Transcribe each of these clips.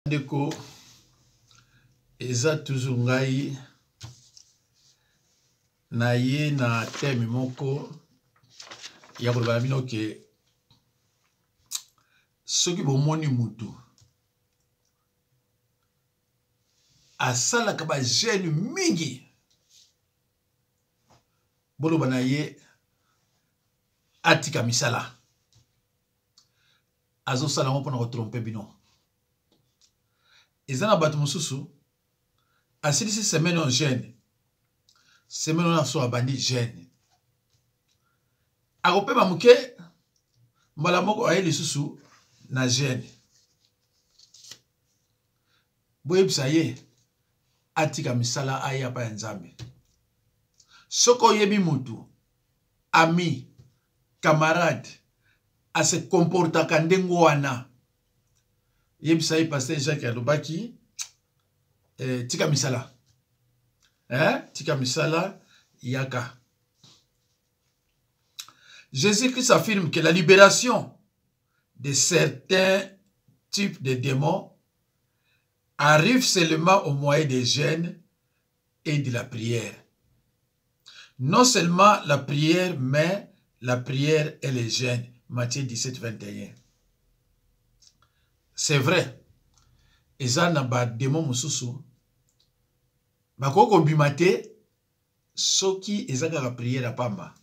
Ndeko, eza toujours ngai naye na thème moko ya koloba na bino ke soki bomoni mutu asalaka ba jeune mingi, boloba na ye atika misala azosala yango mpona kotrompe bino. Eza na bato mosusu asilisi semaine oyo jeune, semaine wana so abandi jeune, akopema moke, mbala moko aye lisusu na jeune. Boyebisa ye atika misala, aya pa ya Nzambe. Soki oyebi mutu, ami, camarade, ase comportaka ndenge wana, yebisa ye pasteur Jacques alobaki tika misala, tika misala, yaka. Jésus-Christ affirme que la libération de certains types de démons arrive seulement au moyen des jeûnes et de la prière. Non seulement la prière, mais la prière et les jeûnes. Matthieu 17, 21. C'est vrai. Eza na ba démons mosusu bakoki kobima te soki eza kaka prière ya pamba.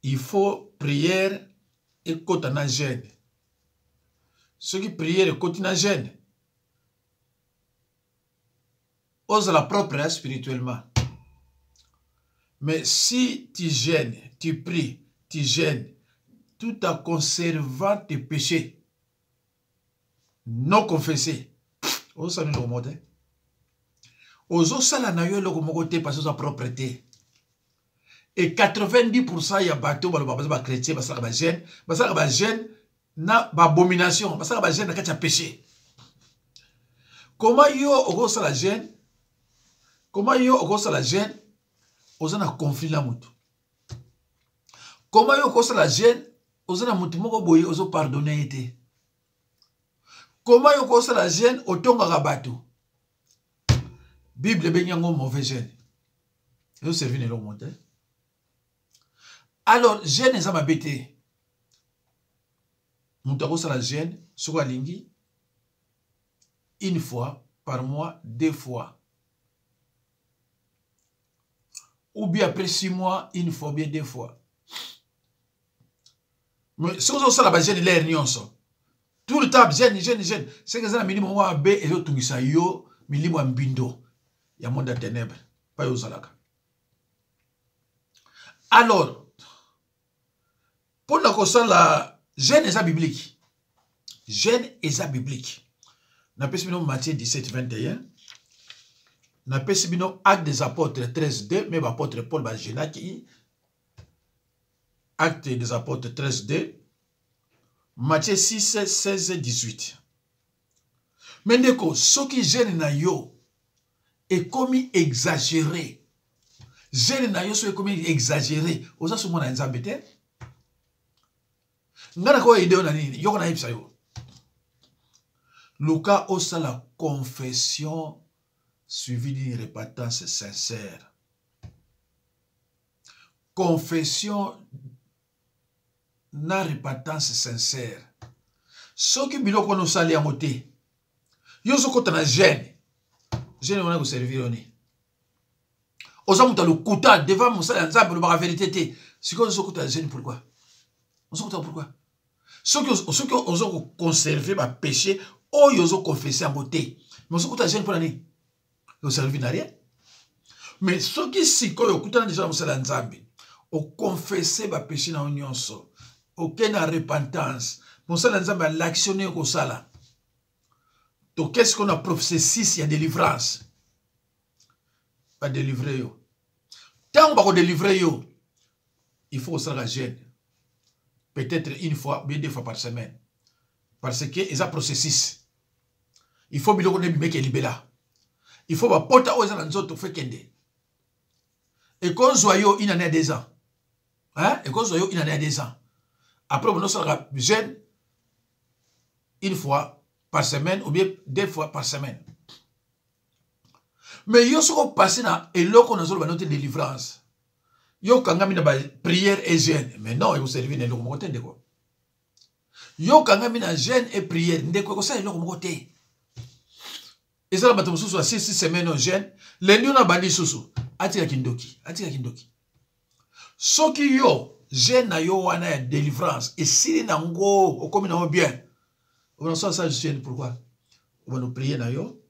Il faut prière ekota na jeûne. Soki prière ekoti na jeûne, ozala propre spirituellement. Mais si tu jeûnes, tu pries, tu jeûnes, tout en conservant tes péchés non confessés, ozosala eloko moko te, ozosala na yo eloko moko te, parce que oza propre te. Et 90% ya bato baloba baza ba chrétien, basalaka ba jeûne, basalaka ba jeûne na ba abomination, basalaka ba jeûne na kati ya péché. Comment yo okosala jeûne? Comment yo okosala jeûne oza na conflit na motu? Comment yo okosala jeûne oza na motu moko boye ozo pardonner ye te? Comment yo okosala jeûne otongaka bato? Bible ebengi yango mauvais jeûne. Ezo servir na eloko moko te. Alors jeûne eza mabe te. Moto akosala jeûne soki alingi une fois par mois, deux fois, ou bien après 6 mois, une fois ou bien deux fois. Mais soki ozosala ba jeûne l'air nyonso, tout le temps jeûne, jeûne, jeûne, c'est que eza na milimo moko mabe ezotungisa yo, milimo ya mbindo ya monde ya ténèbres pa yo ozalaka. Alors mpona kosala jeûne eza biblique, jeûne eza biblique. Napesi bino Matthieu 17, 21, napesi bino Actes des Apôtres 13, 2, mais baapôtre Paul bajeûnaki. Actes des Apôtres 13, 2, Matthieu 6, 16, 18. Mais ndeko, soki jeûne na yo ekomi exagéré, jeûne na yo soki ekomi exagéré, oza so mwana ya Nzambe te. Nga nakoya ideo na nini, yoko nayebisa yo, luka osala confession suivie d'une repentance sincère. Confession na repentance sincère. Soki biloko wana osali yango te, yo ozokota na jeûne, jeûne wana ekoservir yo nini? Oza moto ya lokuta devant mosali ya Nzambe, olobaka vérité te. Sikoyo ozokota na jeûne pourquoi? Ozokota pourquoi? Soki ozo koconserve bapéché oyo ozoconfesse yango te, mais ozokota jeûne mpona nini? Oservi na rien. Mais soki sikoyo okutana deja na mosali ya Nzambe, oconfesse bapéché na yo nyonso, oke na repentance, mosali ya Nzambe alakisi yo ndenge kosala, toke sikoyo na processus ya délivrance, badelivre yo. Ntango bakodelivre yo, il faut kosalaka jeûne peut-être une fois bien deux fois par semaine, parce que eza processus. Il faut biloko nde bimeke libela, il faut bapota oyo eza na nzoto fo ekende. Ekozwa yo une année ya 2 ans, hein? Ekozwa yo une année ya 2 ans, après bono osalaka jeûne une fois. par semaine ou bien deux fois par semaine. Mais yo soki opasse na eloko nazoloba no te, délivrance, yo okangami na baprière et jeûne, mais non, ekoservi na eloko moko te, ndeko. Yo okangami na jeûne et prière, ndeko, ekosala eloko moko te. Eza na bato mosusu asisi semaine o jeûne, lendi oyo abandi lisusu, atika kindoki, atika kindoki. Soki yo jeûne na yo wana ya délivrance esili nango, okomi nango bien, obana so asala jeûne, pourquoi? Obana prier na yo.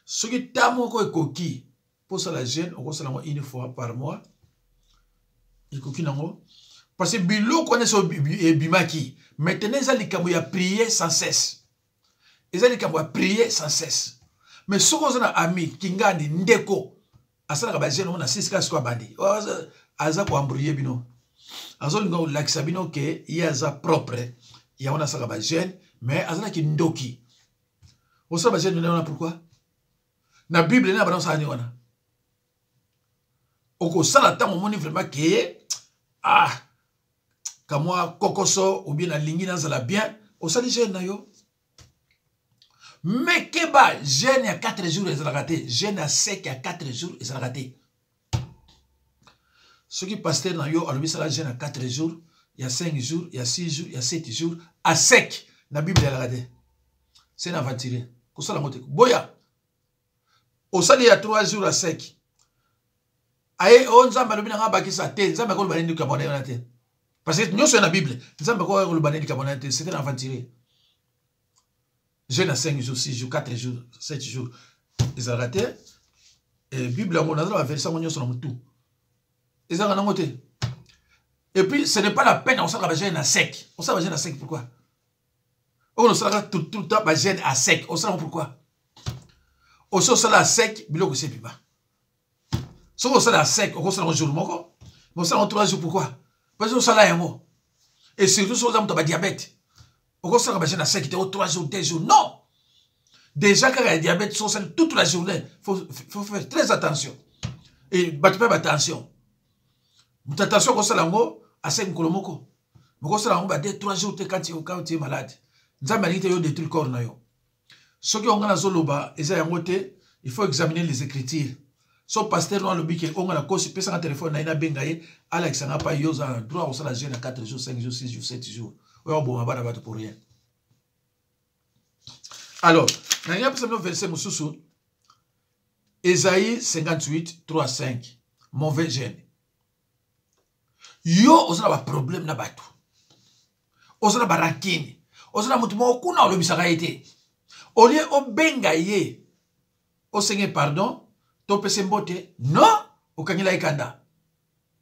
Soki ta moko ekoki mpo osala jeûne, okosala yango une fois par mois, ekoki nango, parce que biloko wana eso ebimaki. Maintenant eza likambo ya prier sans cesse, eza likambo ya prier sans cesse. Mais soki oza na ami kingandi, ndeko asalaka bajeûne ngo na sisi kaka, sikoyo abandi, aza koembrouiller bino, azolinga kolakisa bino ke ye aza propre, yango nasalaka bajeûne, mais azalaki ndoki. Osala bajeûne wana pourquoi? Na Bible nde na bana osala nini wana? Okosala ntango omoni vraiment ke ah, kamwa kokoso ou bien nalingi nazala bien, osali jeûne na yo. Mais keba, jeûne ya 4 jours ezalaka te, jeûne ya sec ya 4 jours ezalaka te. Soki pasteur na yo alobi sala jeûne ya 4 jours, ya 5 jours, ya 6 jours, ya 7 jours à sec, na Bible ezalaka te, c'est un aventurier. Kosala yango te. Boya osali ya 3 jours à sec, aye o Nzambe alobi nanga abakisa te. Nzambe akoloba nini likambo na ye wana te, parce que nyonso ya na Bible, Nzambe akoloba nini likambo na ye te. C'est un aventurier. Jeûne à 5 jours, 6 jours, 4 jours, 7 jours ezalaka te. Bible yango naza na baverset yango nyonso na motu, ezalaka nango te. Et puis ce n'est pas la peine osalaka bajeûne à sec. Osala bajeûne à sec pourquoi? Oyo osalaka tout le temps bajeûne à sec, osalaka pourquoi? Osi osala à sec, biloko esi ebima. Soki osala à sec, okosala yango jour moko, mais osala yango 3 jours pourquoi? Parce que osala yango, et surtout soki oza moto ya badiabète, okosalaka bajeûne à sec te o 3 jours, 2 jours, non. Déjà kaka ya diabète, so osali toute la journée, faut faire très attention. Et bato mpe batension, moto attention akosala yango asec mokolo moko, okosala yango ba 2 3 jours te quand tu es malade. Nzambe alingi te yo détruire corps na yo. Soki onga nazoloba eza yango te, il faut examiner les écritures. So pasteur no alobi ke onga nakosi, pesanga telefone na ye, nabenga ye, alakisanga pa yo oza na droit kosala jeûne ya 4 jours, 5 jours, 6 jours, 7 jours. Oyo oboma bana bato pour rien. Alors nalingi apesa bino verset mosusu, Esaïe 58 3 5. Mauvais jeûne. Yo oza na baproblème na bato, oza na barancune, oza na motu moko kuna olobisaka ye te, olie obenga ye, osenge pardon, to opesa mbote, non, okangela ye kanda,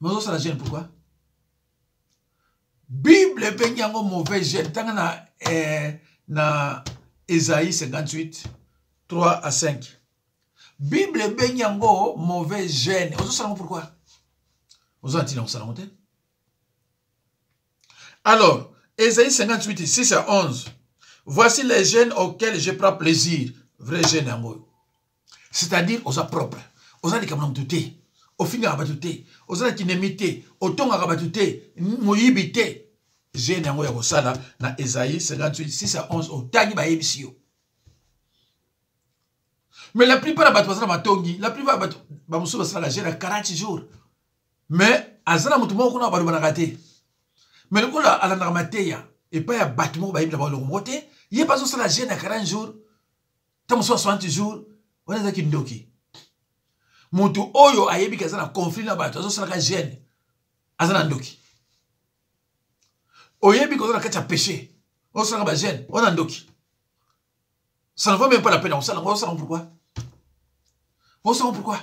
mais ozosala jeûne pourquoi? Bible ebengi yango mauvais jeûne. Ntanga na Esaïe 58 3 à 5, Bible ebengi yango mauvais jeûne. Ozosala yango pourquoi? Oza na ntina kosala yango te. Alors Esaïe 58 6 à 11: voici les jeûnes auxquels je prends plaisir. Vrai jeûne yango, c'est-à-dire oza propre, oza likambo na motu te, ofingaka bato te, oza na kinemi te, otongaka bato te, moyibi te. Jeûne yango ya kosala na Esaïe 58 6 à 11, otangi, bayebisi yo. Mais la plupart ya bato baza na matongi, la plupart ya bato bamosusu basalaka jeûne ya 40 jours, mais aza na motu moko kuna balobanaka te, mais lokola alandaka mateya epai ya bato moko bayebi na balongo moko te, ye mpe azosala jeûne ya 40 jours, ntango mosusu ya 60 jours. Wana ezaki ndoki. Motu oyo ayebi ke aza na conflit na bato, azosalaka jeûne, aza na ndoki. Oyebi koza na kati ya péché, osalaka bajeûne, wana ndoki. Ça ne vaut même pas la peine osala yango. Osala yango pourquoi? Osala yango pourquoi?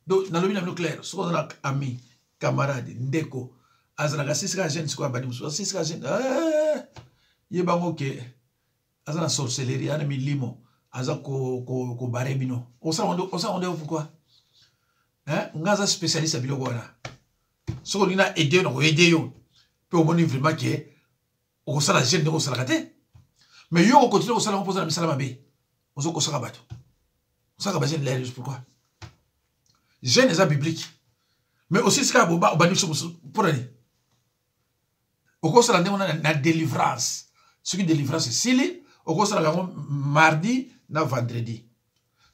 Donc nalobi na bino clair, soki oza na ami, camarade, ndeko azalaka asisika jeûne, sikoyo abandi mosusu asisika jeûne, eh, yebango ke aza na sorcellerie, aza na milimo, aza kobare bino. Osala yango nde pourquoi? Nga aza spécialiste ya biloko wana. Soki olingi na aide yo, na koaider yo mpe omoni vraiment ke okosala jeûne ndenge osalaka te, mais yo okocontinuer kosala yango mpo oza na misala mabe, ozokosaka bato, osalaka bajeûne lere pourquoi? Jeûne eza biblique, mais aussi sika obandi biso mosusu mpona nini? Okosala ndenge wana na délivrance. Soki délivrance esili, Okosalaka yango mardi na vendredi,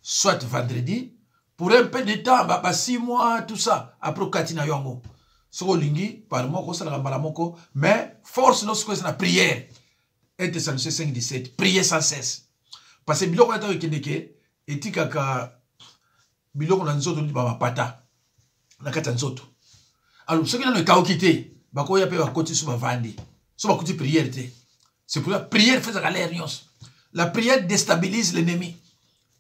soit vendredi pour un peu de temps, ba 6 mois, tout ça. Après okati na yo yango. Soki olingi par mois, okosalaka mbala moko. Mais force no sikoyo eza na prière. 1 Thessaloniciens 5 17, prier sans cesse, parce que biloko wana ntango ekendeke, etikaka biloko na nzoto neti bamapata na kati ya nzoto. Alors soki nano ekauki te, bakoya mpe bakoti so bavandi, so bakuti prière te. C'est pour ça prière fezaka l'heure nyonso. La prière déstabilise l'ennemi.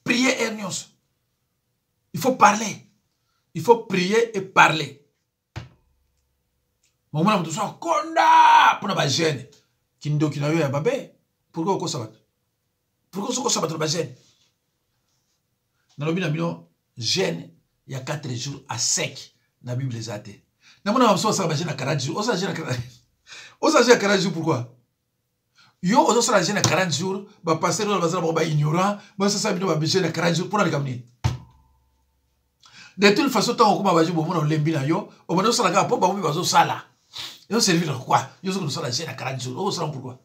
Prier heure nyonso, il faut parler, il faut prier et parler. Momona moto so akonda mpona bajeune, kindoki na yo ya babe. Pourquoi okosa bato? Pourquoi ozokosa bato na bajeune? Nalobi na bino, jeune ya 4 jours à sec na Bible eza te. Namona bamosusu basala bajeune ya 40 jours. Osala jeune ya osala jeune ya 40 jours, pourquoi yo ozosala jeune ya 40 jours? Bapasteur oyo bazala bango baignorant, basasa bino bajeune ya 40 jours mpona likambo nini? De toute façon, ntango okoma bajour, bomona olembi na yo, obanda osala kaka mpo bango mpe bazosala. Ezoservir na quoi yo soki osala jeune ya 40 jours? Okosala pourquoi?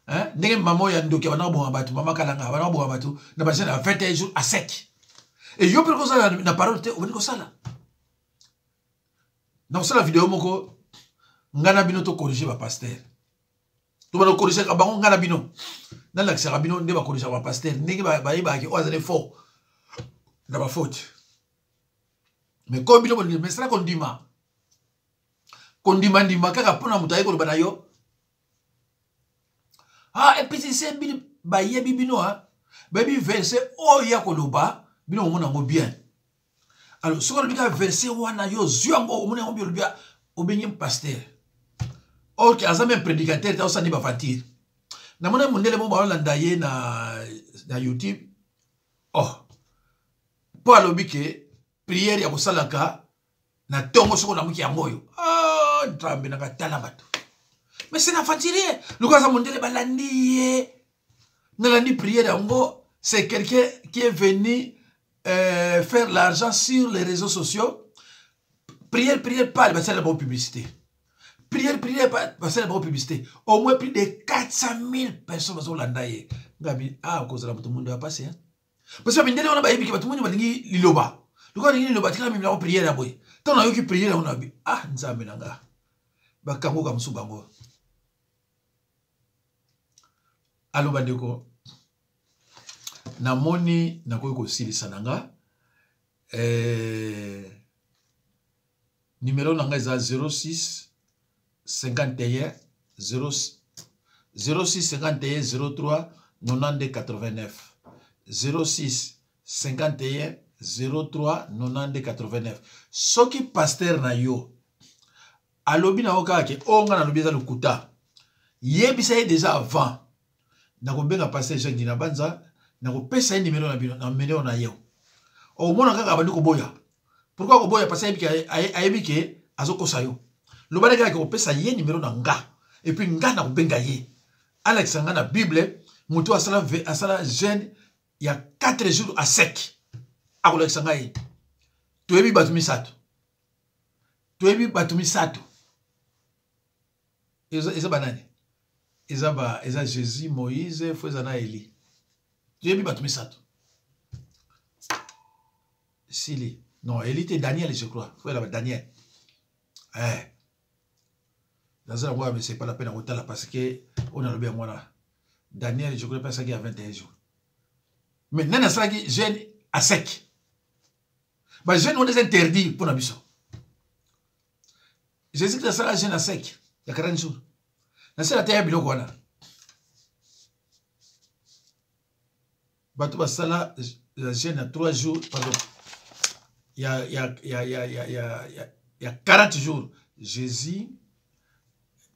Hein? Ndenge mama oyo ya ndoki abanda koboma bato, mama Kalanga abanda koboma bato na bajeune ya 21 jours à sec. E yo mpe kozala na parole te, obandi kosala. Na kosala video moko, ngai na bino tokorige bapasteur, tobanda kokorigaka bango. Ngai na bino nalakisaka bino nde bakorigaka bapasteur, ndenge bayebaka oyo azali fort na bafaute. Mais comme bino mesala kondima kondima-ndima kaka mpona moto aye koloba na yo, ah, epesi bino, bayebi bino, a bayebi verset oyo ya koloba bino, omona yango bien. Alors soki olobi kaka verset wana, yo ozwi yango, omoni yango bien, olobi, obengi pasteur. Ok, aza même prédicateur te, osala nde baventure. Namoni mondele moko baolanda ye na YouTube. Oh, mpo alobi ke prière ya kosalaka na ntongo soki olamuki yango oyo. Ah, Nzambe nanga, tala bato, mais c'est aventurier. Lokola aza mondele, balandi ye. Nalandi prière yango, c'est quelqu'un qui est venu faire l'argent sur les réseaux sociaux. Prière, prière, parle, basala bango publicité. Prière, prière, basala bango publicité. Au moins plus de 400 000 personnes bazolanda ye. Ngabi, ah, kozala moto mondo ya pasi, hein? Parce que mindele wana bayebi ke bato moni balingi liloba. Lokola balingi liloba, tikala mimela prière ya boye. Ntango nayoki prière yango, nabi, ah, Nzambe na nga, bakangoka mosusu bango. Alo bandeko, namoni nakoki kosilisa na nga. Numero na nga eza 06 51 0 06 51 03 92 89, 06 51 03 92 89. Soki pasteur na yo alobi na yo kaka ke oyo nga nalobi eza lokuta, yebisa ye déjà avant. Nakobenga pasteur Jacques Dina Banza, nakopesa ye nimero na bino, na numero na ye. Omona kaka abandi koboya. Pourquoi koboya? Parce ayebi ke azokosa yo. Loba ndenge kaka kopesa ye nimero na nga, et puis nga nakobenga ye, alakisa nga na Bible moto asala jeune ya 4 jours à sec. Akolakisa ngai ye. Toyebi bato misato, toyebi bato misato. Eza banani? Eza ba eza Jésus, Moïse, fo eza na Eli. Toyebi bato misato. Sili, non, Eli te, Daniel, je crois. Fo ela ba Daniel. Naza yango ya, mais c'est pas la peine kotala, parce que oyo nalobi yango wana, Daniel, je crois, mpe asalaki ya 21 jours. Mais nani asalaki jeune à sec? Bajeune wana eza interdit mpo na biso. Jésus Christ asala jeune à sec ya 40 jours, nasala te ya biloko wana. Bato basala jeune ya 3 jours, pardon, ya 40 jours: Jésus,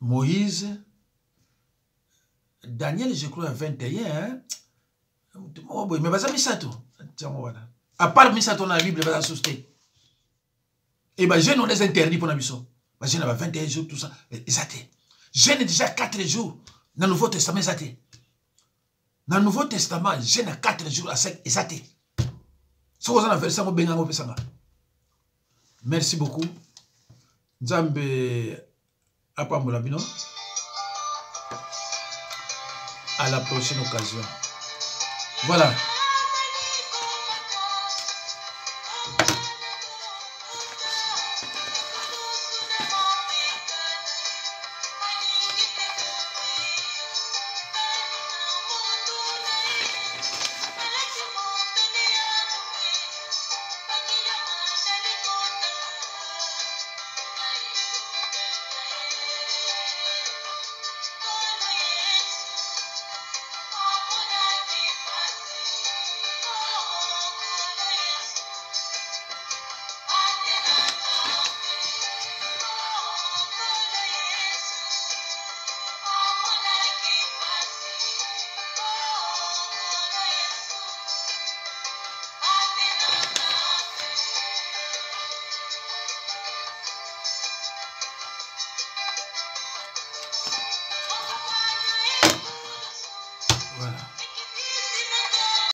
Moïse, Daniel, je crois 21, hein? Moko boye, mais baza misato. Tiango wana, à part misato na Bible, baza susu te. E bajeune wana eza interdit mpona biso. Bajeune ya ba 21 jours, tout ça, eza te. Jeune déjà 4 jours na Nouveau Testament eza te. Na Nouveau Testament, jeune ya 4 jours à 5 eza te. Soki oza na verset yango, benga yango, opesanga. Merci beaucoup, Nzambe apambola bino. À la prochaine occasion. Voilà.